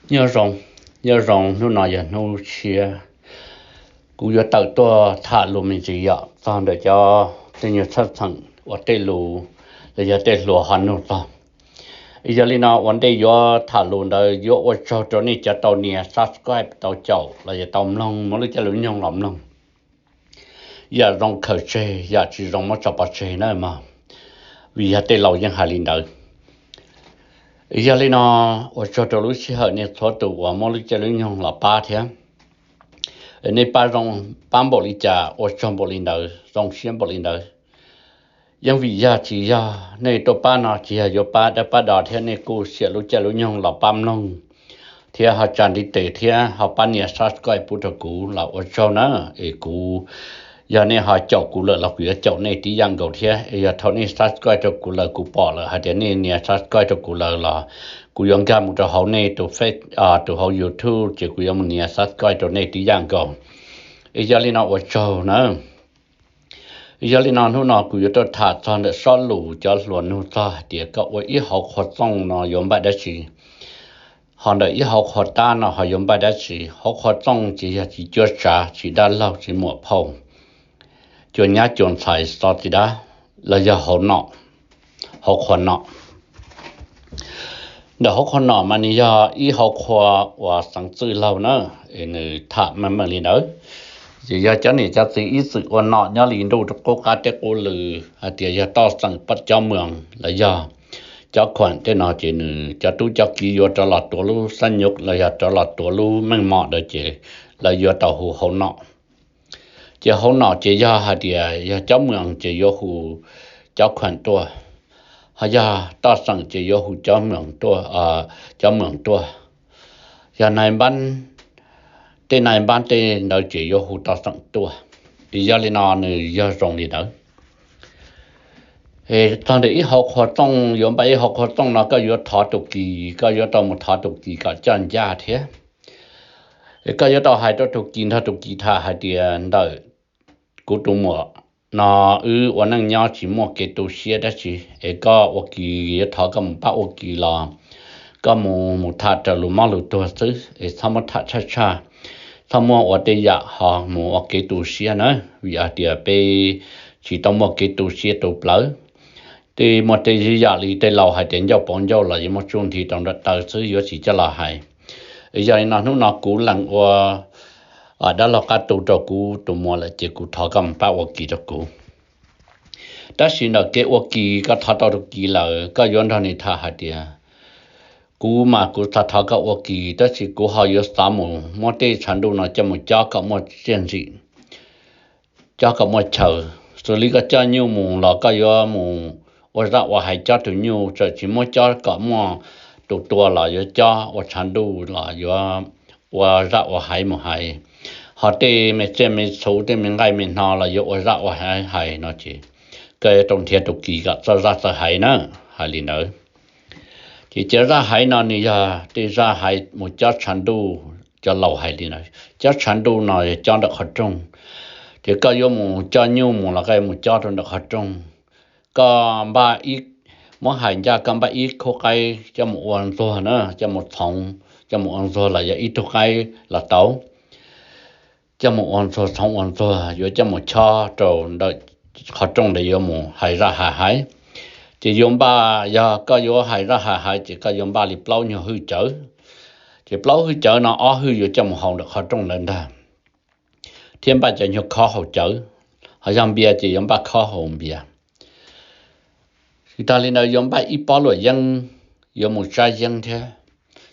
Nyob zoo, nyob zoo, hnub no yog hnub tshiab, kuv yuav tawm tuaj tham lus me ntsis yom txog ntawm cov tej nyuag txheej txheem ua tej lus los yog tej hluas ho nug txog. Yog li no ua ntej yuav tham lus ntawd yuav ua tsaug rau nej cov tau nias subscribe, tau caum los yog tau mloog, muaj lub caij lub nyoog los mloog. Yam zoo khaws tseg, yam tsis zoo muab tso pov tseg na mog, vim yog tej laus yeej hais li ntawd. Yog li no, ua tsaug rau lub sij hawm nej txhua tus uas muab lub caij lub nyoog los pab thiab. Nej pab zoo, pab npaum li cas ua tsaug npaum li ntawd, zoo siab npaum li ntawd. Yeej vim yog tsis yog nej tuaj pab no tsis yog yuav pab dawb pab do thiab, nej kuj xiam lub caij lub nyoog los pab mloog thiab ho tsa ntiv tes thiab ho pab nias subscribe pub rau kuv los ua tsaug na. Es kuv, yog nej ho caum kuv lawm los kuv yuav caum nej tib yam nkaus thiab. Es yog thaum nej subscribe rau kuv lawm, kuv pom lawm hais tias nej nias subscribe rau kuv lawm los kuv yuav nkag mus rau hauv nej tus Face, tus hauv YouTube ces kuv yuav mus nias subscribe rau nej tib yam nkaus. Es yog li no ua tsaug na. Yog li no hnub no kuv yuav tuaj tham txog ntawm sob lus cov hluas nug txog hais tias koj ua ib hauv qhua txooj no yuav npaj dab tsi, ho ntawm ib hauv qhua tab no ho yuav npaj dab tsi. Hauv qhua txooj ces yog tsis cuab tsav, tsis dab laug, tsis muam phauj, cua nyab cua ntxhais, xov txiv dab, los yog hauv nom, hauv qhua nom. Ntawm hauv qhua nom mas nws yog ib hauv qhua uas xeev txwj laug na, es nws tham meej meej li ntawd. Ces yog cov niam cov txiv ib txwm ua nom nyob li ntuj qub qab teb qub lw, hais tias yog toj xeem cov moos los yog cov khuam tej no ces nws cov tub cov kiv yuav rov los tuav lub xab nyuj los yog rov los tuav lub meej mom ntawd ces lawv yuav tau hu hauv nom. Ces hauv nom ces yog hais tias yog cov moos ces yuav hu cov khuam tuaj, ho yog toj xeem ces yuav hu cov moos tuaj, cov moos tuaj. Yog nai npab, tej nai npab tej ntawd ces yuav hu toj xeem tuaj. Yog li no nws yog zoo li ntawd. Txog ntawm ib hauv qhua txooj, yuav npaj ib hauv qhua txooj no koj yuav thov tus kis, koj yuav tau mus thov tus kis kom coj ncaj thiab. Koj yuav tau hais rau tus kis nrog tus kis tham hais tias ntawm kuv tus muam no wb ua neej nyob tsis muaj kev tu siab dab tsi, es koj ua kis yuav thov koj mus pab ua kis los koj mus, mus tham raws lus mob lus tuag xwb, es txhob muab tham tshaj tshaj, txhob muab ua tej yam ho mus ua kev tu siab na, vim hais tias peb tsis tau muaj kev tu siab tu plawv. Tej muaj tej yam li tej laus hais tias ncauj pauv ncauj los yuav muab tsuj nthi rau nram taw xwb, yuav tsis coj los hais. Yog li no hnub no kuv lees ua dab laug qab tu rau kuv tus muam lawm ces kuv thov koj mus pab ua kis rau kuv. Tab sis ntawm kev ua kis koj thov tau tus kis lawm, koj yuav nrog nws tham hais tias kuv mas kuv xav thov koj ua kis, tab sis kuv ho yuav xav mus muab tej tshav ntuj no coj mus cob kom muaj txiaj ntsim, cob kom muaj chaw. Xws li koj coj nyuj mus los koj yuav mus ua zaj ua hais cob tus nyuj, txawm tsis muab cob kom muaj tus tua los yuav cob ua tshav ntuj los yuav ua zaj ua hais mus hais. Ho tej me tsiaj me txhu, tej me nqaij me hno los yuav ua zaj ua hais hais no ces koj yuav tau nrhiav tus kis kom txawj zaj txawj hais na, hais li ntawd. Ces cov zaj hais no nws yog tej zaj hais mus cob tshav ntuj, cov laus hais li ntawd. Cob tshav ntuj no yog cob ntawm qhov rooj, ces koj yuav mus coj nyuj mus los koj yuav mus cob rau ntawm qhov rooj. Koj npaj ib, muab hais ncaj koj npaj ib khub qaib coj mus ua ntxuag na, coj mus txhoov, coj mus ua ntxuag los yog ib tug qaib los tau, coj mus ua ntxuag txhoov ua ntxuag yuav coj mus chob rau ntawm qhov rooj ntawd yuav mus hais zaj hais hais. Ces yuav npaj, yog koj yuav hais zaj hais hais ces koj yuav npaj li plaub nyuag hwj cawv. Ces plaub hwj cawv no ob hwj yuav coj mus haus ntawm qhov rooj ntawd ntag, thiab npaj cov nyuag khob haus cawv, ho yog npias ces yuav npaj khob haus npias. Tsis tas li ntawd yuav npaj ib pob luam yeeb, yuav mus tsab yeeb thiab.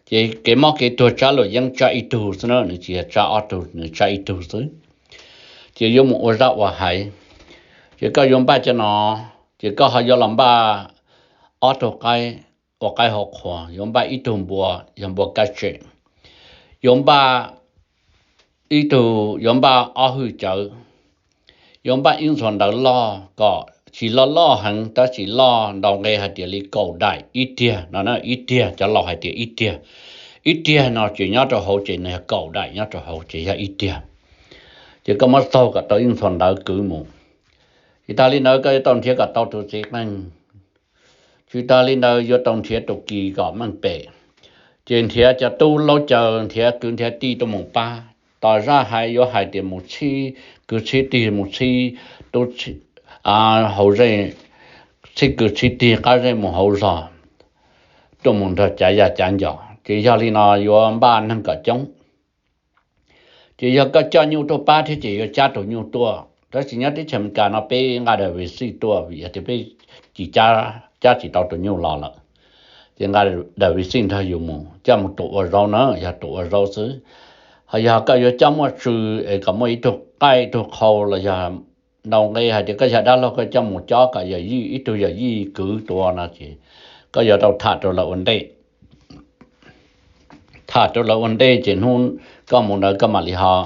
Ces kev mob kev tuag tsab luam yeeb tsab ib tug xwb na, nws tsis yog tsab ob tug, nws tsab ib tug xwb. Ces yuav mus ua zaj ua hais, ces koj yuav npaj cov no, ces koj ho yuav los npaj ob tug qaib ua qaib hauv qhua, yuav npaj ib tug npua, yog npua kab tsem, yuav npaj ib tug, yuav npaj ob hwj cawv, yuav npaj ib ntxhuav ntawv loj kom tsis loj loj heev tab sis loj ntau nqe hais tias li kaum daim ib tiag no, ib tiag, cov laus hais tias ib tiag. Ib tiag no ces nyob rau hauv ces nws yog kaum daim nyob rau hauv ces yog ib tiag. Ces koj muab txaug kom tau ib ntxhuav ntawv kwv mus. Tsis tas li ntawd koj yuav tau nrhiav kom tau tus txiv qeej. Tsis tas li ntawd yuav tau nrhiav tus kis kom meej pem. Ces nrhiav cov tub laub caws, nrhiav kwv nrhiav tij tuaj mus pab. Tos zaj hais yuav hais tias mus txhib kwv txhib tij, mus txhib tub hauv zej, txhib kwv txhib tij qab zej mus hauv zog, tuaj mus nrog cav yaj cav ncos. Ces yog li no yuav npaj neeg kom coob. Ces yog koj coj nyuj tuaj pab thiab ces yuav cab tus nyuj tuaj, tab sis nyob teb chaws Amelikas no peb nqa daim vim xij tuaj vim yog tias peb cab tsis tau tus nyuj los lawm. Ces nqa daim vim xij nrog yus mus, coj mus tus ua zaub na, yog tus ua zaub xwb. Ho yog koj yuav coj muaj tsw es kom muaj ib tug qaij ib tug qhau los yog ntau nqe hais tias koj yog dab laug koj coj mus cob kom yawm yij, ib tug yawm yij kwv tua no ces koj yuav tau tham rau lawv ua ntej. Tham rau lawv ua ntej ces hnub koj mus ntawd koj mam li ho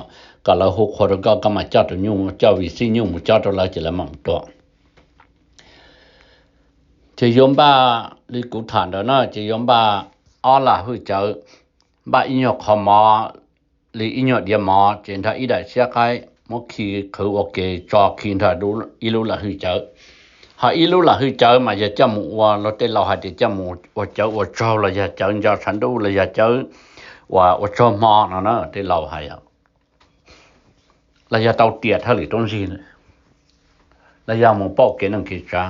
kom lawv hu qhua rau koj, koj mam coj tus nyuj, coj vim xij nyuj mus cob rau lawv ces lawv mam tua. Ces yuav npaj li kuv tham ntawd na, ces yuav npaj ob lam hwj cawv, npaj ib nyuag qhov mov li ib nyuag diav mov ces nrog ib daim xiab qaib muab khi qhwv ua ke tso khi nrog ib lub lam hwj cawv. Ho ib lub lam hwj cawv mas yog coj mus ua, luag tej laus hais tias coj mus ua cawv ua tsaug los yog cawv nco tshav ntuj los yog cawv uas ua tsaug hmo no na, tej laus hais los yog tau tiam thawj lwm rau ntsig, los yog mus pauj kev neej kev tsav.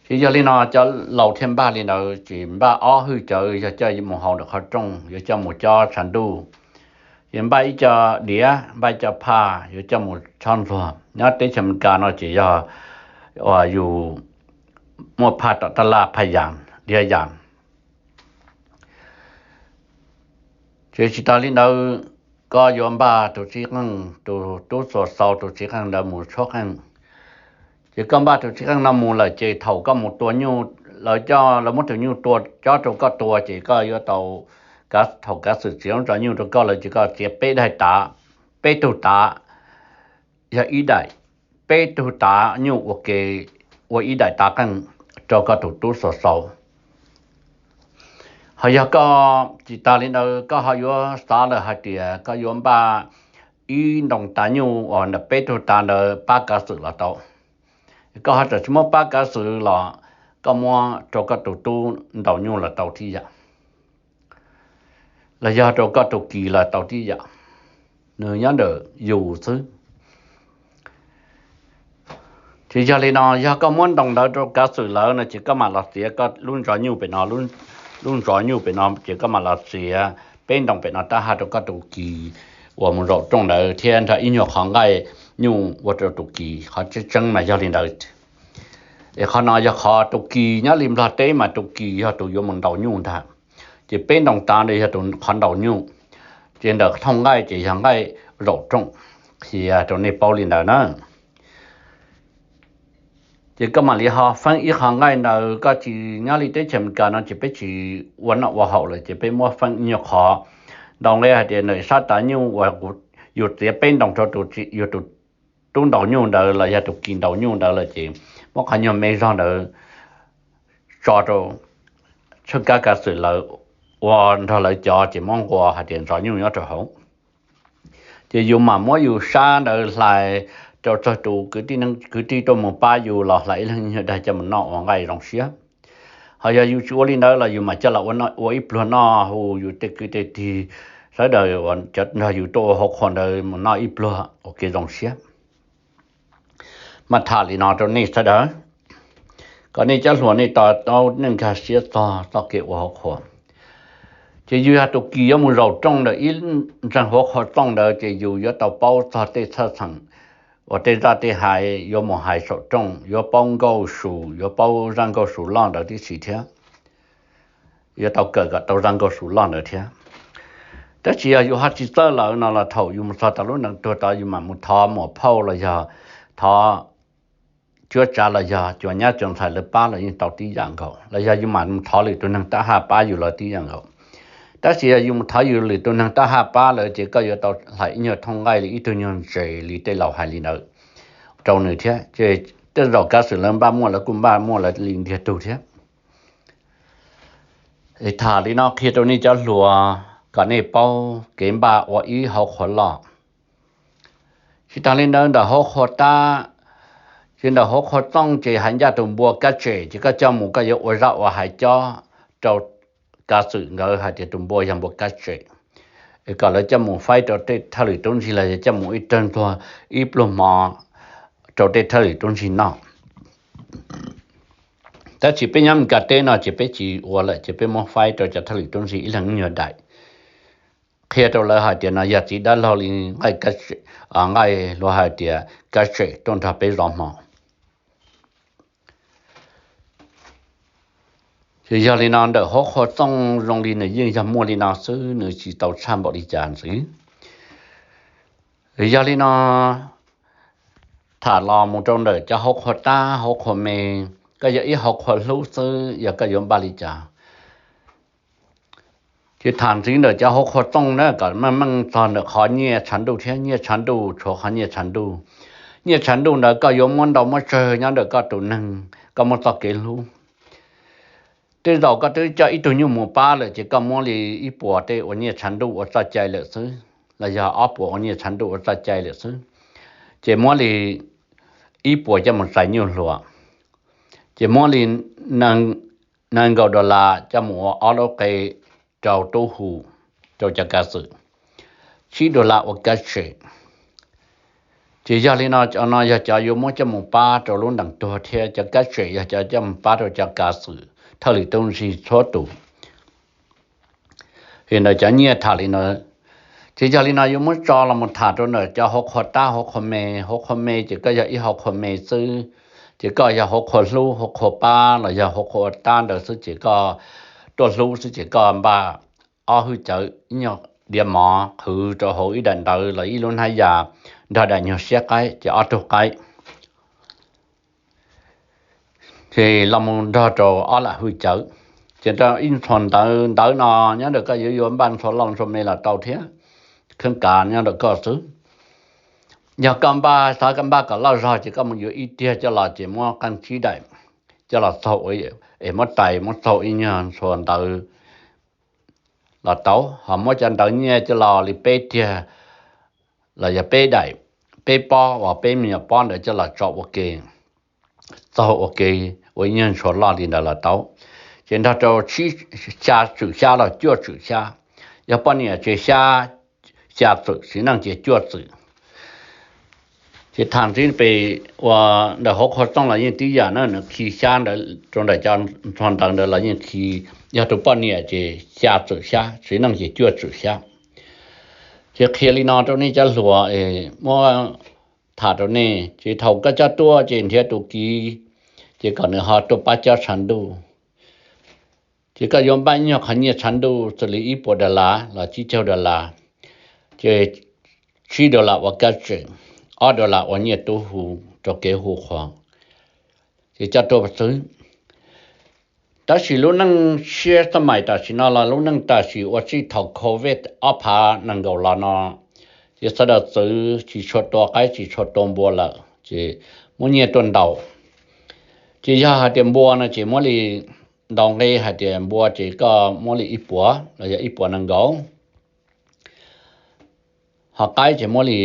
Ces yog li no cov laus thiaj npaj li ntawd, ces npaj ob hwj cawv yog coj mus hau ntawm qhov rooj, yuav coj mus cob tshav ntuj. Ces npaj ib co diav, npaj ib co phaj yuav coj mus chob ntxuag. Nyob teb chaws Amelikas no ces yog uas yus muaj phaj tom tab laj, phaj yas, diav yas. Ces tsis tas li ntawd, koj yuav npaj tus txiv qeej, tus tub xuas xau, tus txiv qeej ntawd mus tshuab qeej. Ces koj npaj tus txiv qeej no mus lawm ces thaum koj mus tua nyuj, lawv coj, lawv muab tus nyuj tua cob rau koj tua ces koj yuav tau, thaum kav xwm txiav lub ntsos nyuj rau koj lawm ces koj txiav peb daim tav, peb tug tav yog ib daim, peb tug tav nyuj ua ke ua ib daim tav qeej rau koj tus tub xuas xau. Ho yog koj tsis tas li ntawd, koj ho yuav xav lawm hais tias koj yuav npaj ib ntoo tav nyuj uas ntawm peb tug tav ntawd pab kav xwm los tau. Koj ho tseem tsis muab pab kav xwm los koj muab rau koj tus tub ntaus nyuj los tau tib yam, los yog rau koj tus kis los tau tib yam, nws nyob ntawm yus xwb. Ces yog li no, yog koj muab ntoo ntawd rau kav xwm lawm no ces koj mam los txiav koj lub ntsos nyuj pem no, lub ntsos nyuj pem no ces koj mam los txiav peb ntoo pem no tab haj rau koj tus kis uas mus zaum rooj ntawd thiab nrog ib nyuag qhov nqaij nyuj ua rau tus kis. Qhov tseeb tseeb mas yog li ntawd. Es qhov no yog qhov tus kis, nyob li Nplog teb mas tus kis yog tus yuav mus ntaus nyuj ntag. Ces peb ntoo tav ntawd yog tus qhov ntaus nyuj, ces ntawm thooj nqaij ces yog nqaij zaum rooj, qhia rau nej paub li ntawd na. Ces koj mam li ho feeb ib qho nqaij ntawd, koj tsis, nyob li teb chaws Amelikas no ces peb tsis ua noj ua haus lawm ces peb muab feeb ib nyuag qhov. Ntau nqe hais tias ntawm sab tav nyuj uas yus txiav peb ntoo rau yus tus tub ntaus nyuj ntawd los yog tus kis ntaus nyuj ntawd lawm ces muab qhov nyuag me zog ntawd tso rau tsheej kab kav xwm lawm, ua nrog lawv cov ces muab nqua hais tias ntsos nyuj nyob rau hauv. Ces yus mam muab yus sab ntawd hlais rau txog tus kwv tij tuaj mus pab yus los hlais ib leeg nyuag daig coj mus noj ua nqaij zoo siab. Ho yog yus tsis ua li ntawd los yus mam coj los ua ib pluag noj hu yus tej kwv tej tij sawv daws uas cov nrog yus tuaj ua hauv qhua ntawd mus noj ib pluag ua kev zoo siab. Mas tham li no rau nej sawv daws, kom nej cov hluas nej to taub nej nkag siab txog txoj kev ua hauv qhua. Ces yus yog tus kis yuav mus zaum rooj ntawm ib ntseeg hauv qhua txooj ntawd ces yus yuav tau paub txog tej txhawj txheem uas tej zaj tej hais yuav mus hais saum rooj, yuav paub nkauj su, yuav paub zaj nkauj su loj ntawd tib si thiab. Yuav tau kawm kom tau zaj nkauj su loj ntawd thiab. Tab sis yog yus ho tsis txawj lawm no los thaum yus mus txog tom lub neej tuag tod yus mam mus thov muam phauj los yog thov cuab tsav los yog cov nyab cov ntxhais lawv pab los yeej tau tib yam nkaus, los yog yus mam mus thov lwm tus neeg tab haj pab yus los tib yam nkaus. Tab sis yog yus mus thov yus lwm tus neeg tab haj pab lawm ces koj yuav tau hlais ib nyuag thooj nqaij li ib tug nyuag ntses li tej laus hais li ntawd rau nws thiab. Ces tej zaum kav xwm lawv npaj muaj lawv kuj npaj muaj lawv li ntiag tug thiab. Es tham li no qhia rau nej cov hluas kom nej paub kev npaj ua ib hauv qhua loj. Tsis tas li ntawd ntawm hauv qhua tab, ces ntawm hauv qhua txooj ces hais ncaj tus npua kab tsem ces koj coj mus koj yuav ua zaj ua hais cob rau Kav Xwm nkawd hais tias tus npua yog npua Kab Tsem, es kom lawv coj mus faib rau tej thawj lwm tub ntxhib los yog coj mus ib rag ntxuag ib pluag hmo rau tej thawj lwm tub ntxhib noj. Tab sis peb nyob Meskas teb no ces peb tsis ua lawm ces peb muab faib rau cov thawj lwm tub ntxhib ib leeg ib nyuag daim, qhia rau lawv hais tias no yog txiv dab laug li nqaij, nqaij luag hais tias Kab Tsem tuaj nrog peb zov hmo. Ces yog li no ntawm Huab Qhua Txooj zoo li nws yeej yog muaj li no xwb, nws tsis tau tshaj npaum li cas ntxiv. Yog li no tham los mus rau ntawm cov Huab Qhua Tab Huab Qhua Me, koj yog ib Huab Qhua Hlub xwb yog koj yuav npaj li cas? Ces tham ntxiv ntawm cov Huab Qhua Txooj na kom meej meej txog ntawm qhov nyiaj tshav ntuj thiab. Nyiaj tshav ntuj tshuav qhov nyiaj tshav ntuj. Nyiaj tshav ntuj ntawd koj yuav muab ntau muab tsawg nyob ntawm koj tus neeg, koj muaj txoj kev hlub. Tej zaum koj twb coj ib tug nyuj mus pab lawm ces koj muab li ib puas tej ua nyiaj tshav ntuj ua txoj cai lawm xwb, los yog ob puas ua nyiaj tshav ntuj ua txoj cai lawm xwb, ces muab li ib puas coj mus txais nyuj hlua, ces muab li nees nkaum dollar coj mus ua ob lub qe rau tub hu, rau cov Kav Xwm, tsib dollar ua Kab Tsem. Ces yog li no, cov no yog cov yuav muab coj mus pab rau lub ntees tuag thiab, cov Kab Tsem yog cov coj mus pab rau cov Kav Xwm thawj lwm tub ntxhib txhua tus. Ces ntawm cov nyiaj tham li no, ces yog li no yuav muab tso los mus tham rau ntawm cov Huab Qhua Tab Huab Qhua Me. Huab Qhua Me ces koj yog ib Huab Qhua Me xwb, ces koj yog Huab Qhua Hlub, Huab Qhua Pab los yog Huab Qhua Tab ntawd xwb ces koj tuaj hlub xwb ces koj npaj ob hwj cawv, ib nyuag diav mov qhwv rau hauv ib daim ntawv los ib lub hnab yas nrog daim nyuag siab qaib ces ob tug qaib. Ces los mus nrog rau ob lam hwj cawv, ces rau ib ntxhua ntawv, ntawv no nyob ntawm koj yuav yuav npaj ntxhua loj ntxhua me los tau thiab, kheeb kav nyob ntawm koj xwb. Yog koj npaj, xav koj npaj kom loj zog ces koj mus yuav ib tiag coj los ces muab qee tsib daim coj los txaug, es muab tais muab txaug ib nyuag ntxhua ntawv los tau, ho muab cov ntawv nyiaj coj los li peb tiag los yog peb daim, peb pob uas peb me nyuam pob ntawd coj los tso ua ke, txaug ua ke ua ib nyuag ntxhua loj li ntawd los tau. Ces nrog rau tsib, xya txwm xyab los cuaj txwm xyab, yog poj niam ces xya, xya txwm, txiv neej ces cuaj txwm. Ces tham ntxiv pem uas ntawm Huab Qhua Txooj los yeej tib yam na, nws khi xyab ntawd rau ntawm cov ntxhua ntawv ntawd los yeej khi, yog tus poj niam ces xya txwm xyab, txiv neej ces cuaj txwm xyab. Ces qhia li no rau nej cov hluas es muab tham rau nej, ces thaum koj cob tuaj ces nrhiav tus kiv, ces kom nws ho tuaj pab cob tshav ntuj. Ces koj yuav npaj ib nyuag qhov nyiaj tshav ntuj xws li ib puas dollar los tsib caug dollar, ces tsib dollar ua kab tseem, ob dollar ua nyiaj tub hu rau kev hu qhuas, ces coj tuaj xwb. Tab sis lub neej siab xab mais tam sim no los lub neej tam sim ua txij thaum covid ob phav nees nkaum los no, ces sawv daws txwv tsis tshua tua qaib tsis tshua tua npua lawm, ces muab nyiaj tuaj ntaus. Ces yog hais tias npua no ces muab li ntaus nqe, hais tias npua ces koj muab li ib puas los yog ib puas nees nkaum. Ho qaib ces muab li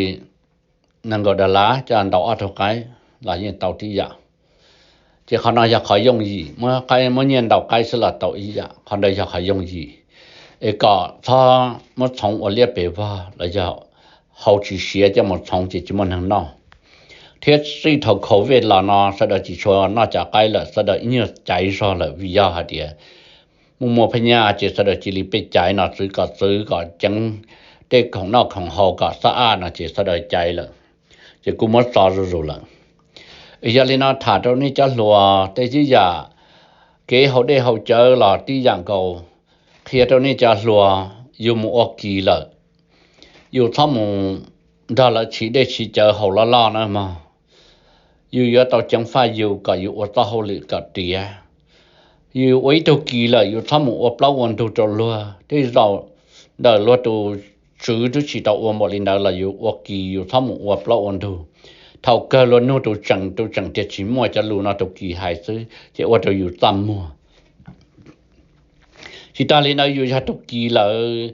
nees nkaum dollar coj ntaus ob tug qaib los yeej tau tib yam. Ces qhov no yog qhov yooj yim, muab qaib, muab nyiaj ntaus qaib xwb los tau ib yam, qhov ntawd yog qhov yooj yim. Es kom txhob muab txhoov ua liab pes vog los yog hau tsis siav coj mus txhoov ces tsis muaj neeg noj. Thiab txij thaum covid los no sawv daws tsis tshua noj cov qaib lawm, sawv daws ib nyuag caiv zog lawm vim yog hais tias muaj muaj phab nyaj ces sawv daws cia li peb caiv no, txwv kom txwv kom ceev tej khoom noj khoom haus kom xab aj no ces sawv daws caiv lawm, ces kuj muab txo zuj zus lawm. Yog li no tham rau nej cov hluas tej tib yam, kev haus dej haus cawv los tib yam nkaus, qhia rau nej cov hluas, yus mus ua kis lawm, yus txhob mus nrog lawv tsis dej tsis cawv haus loj loj na mog. Yus yuav tau ceev faj yus kom yus ua txoj hauj lwm kom tiav. Yus ua ib tug kis lawm yus txhob mus ua plaub ua ntug rau luag, tej zaum ntawm luag tus tswv twb tsis tau ua npaum li ntawd los yus ua kis yus txhob mus ua plaub ua ntug. Thaum kawg luag nug tus tseem, tus tseem tias tsis muaj, cov lus no tus kis hais xwb ces ua rau yus txaj muag. Tsis tas li ntawd yus yog tus kis lawm,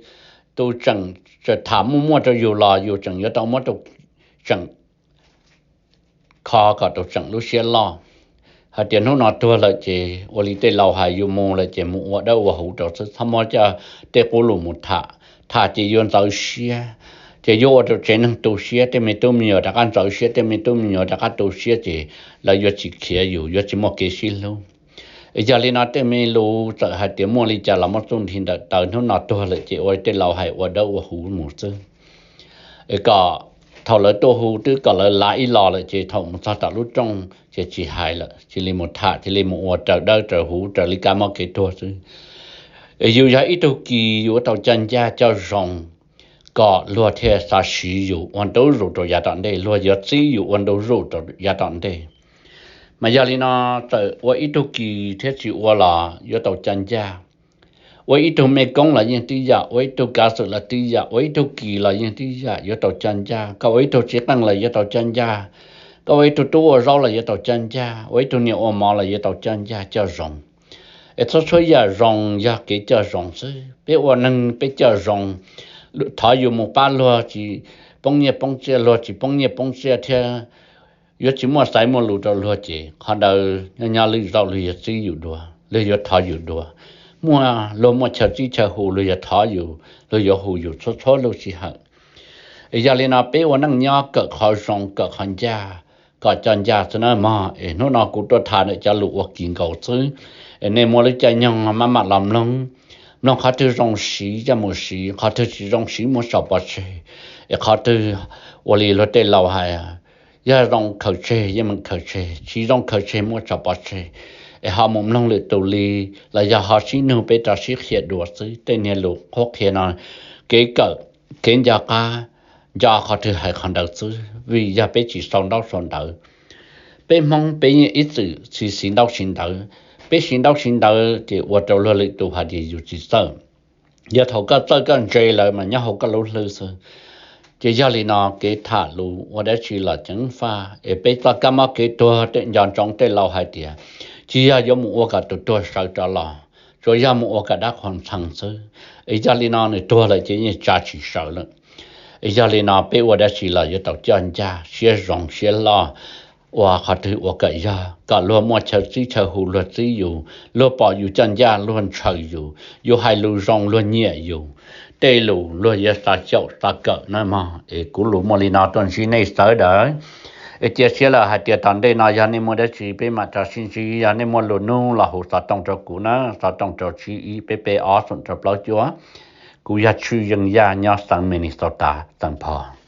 tus tseem tseem tham muaj muaj rau yus los yus tseem yuav tau muab tus tseem kho kom tus tseem lub siab loj. hais tias hnub no tuag lawm ces ua li tej laus hais, yus mus lawm ces mus ua dawb ua huv rau xwb, txhob muab coj tej qub lus mus tham. Tham ces yuav ntxeev siab, ces yuav ua rau tsev neeg tu siab, tej me tub me nyuam rov qab ntxeev siab, tej me tub me nyuam rov qab tu siab ces lawv yuav tsis khiav yus, yuav tsis muaj kev sib hlub. Yog li no tej me lus txawm hais tias muaj li cas los muab txuj nthi ntawm taws, hnub no tuag lawm ces ua tej laus hais ua dawb ua huv mus xwb. Kom thaum lawv tuaj hu twb kom lawv lav ib los lawm ces thaum mus txog tom lub rooj ces tsis hais lawm, cia li mus tham, cia li mus ua raws dawb raws huv raws li kab mob kev tuag xwb. Yus yog ib tug kis, yus ua tau caj ncaj coj zoo kom luag thiaj xav siv yus ua ntu zus rau yav tom ntej, luag yuav txib yus ua ntu zus rau yav tom ntej. Mas yog li no txawm ua ib tug kis thiab tsis ua los yuav tau caj ncaj. Ua ib tug mej koob los yeej tib yam, ua ib tug kav xwm los tib yam, ua ib tug kis los yeej tib yam, yuav tau caj ncaj. Koj ua ib tug txiv qeej los yuav tau caj ncaj, koj ua ib tug tub ua zaub los yuav tau caj ncaj, ua ib tug niam ua mov los yuav tau caj ncaj coj zoo. Es txhua txhua yam zoo yog kev coj zoo xwb. Peb ua neeg peb coj zoo, thov yus mus pab luag tsis poob nyiaj poob txiaj, luag tsis poob nyiaj poob txiaj thiab yuav tsis muaj xaiv muaj lus rau luag ces qhov ntawd nyob nyob lwm zaus luag yuav txib yus dua, luag yuav thov yus dua. Muaj luag muaj chaw txib chaw hu luag yuav thov yus, luag yuav hu yus txhua txhua lub sij hawm. Yog li no peb ua neej nyob kawm qhov zoo kawm qhov ncaj kom coj ncaj xwb nawb mog. Es hnub no kuv tuaj tham ntawm cov lus ua kis nkaus xwb, es nej muaj lub caij nyoog maj mam los mloog, mloog qhov twg zoo siv coj mus siv, qhov twg tsis zoo siv muab tso pov tseg, es qhov twg ua li luag tej laus hais, yog zoo khaws tseg yeej meem khaws tseg, tsis zoo khaws tseg muab tso pov tseg, es ho mus mloog lwm tus li, los yog ho sib nug peb rov sib qhia dua xwb. Tej niag lus qhuab qhia no kev kawm, kev nco qab, nco qhov twg hais qhov ntawd xwb, vim yog peb tsis sau ntaub sau ntawv. Peb Hmoob peb yeej ib txwm siv siv ntaub siv ntawv. Peb siv ntaub siv ntawv ces ua rau luag lwm tus hais tias yus tsis txawj. Yog thaum koj txawj koj ntse lawm mas nyob hauv koj lub hlwb xwb. Ces yog li no kev tham lus ua dab tsi los ceev faj, es peb txoj kab mob kev tuag tej nco ntsoov tej laus hais tias tsis yog yuav mus ua kom tus tuag sawv rov los, tsuas yog mus ua kom dab qhuas ntxhee xwb. Es yog li no nws tuag lawm ces yeej tsa tsis sawv lawm. Es yog li no peb ua dab tsi los yuav tau coj ncaj, siab zoo siab loj, ua qhov twg ua kom yog, kom luag muaj chaw txib chaw hu luag txib yus, luag pom yus coj ncaj luag ntshaw yus, yus hais lus zoo luag nyiam yus, tej lus luag yuav xav caum xav kawm nawb mog. Es kuv lus muaj li no tuaj ntsib nej sawv daws. Es cia siab lawm hais tias tom ntej no yog nej muaj dab tsi peb mam rov sib ntsib, yog nej muaj lus nug los hu xov tooj rau kuv na, xov tooj rau tsib ib peb peb ob xoom rau plaub cuaj. Kuv yog Tswv Yeej Yaj nyob xeev Minnesota, Saint Paul.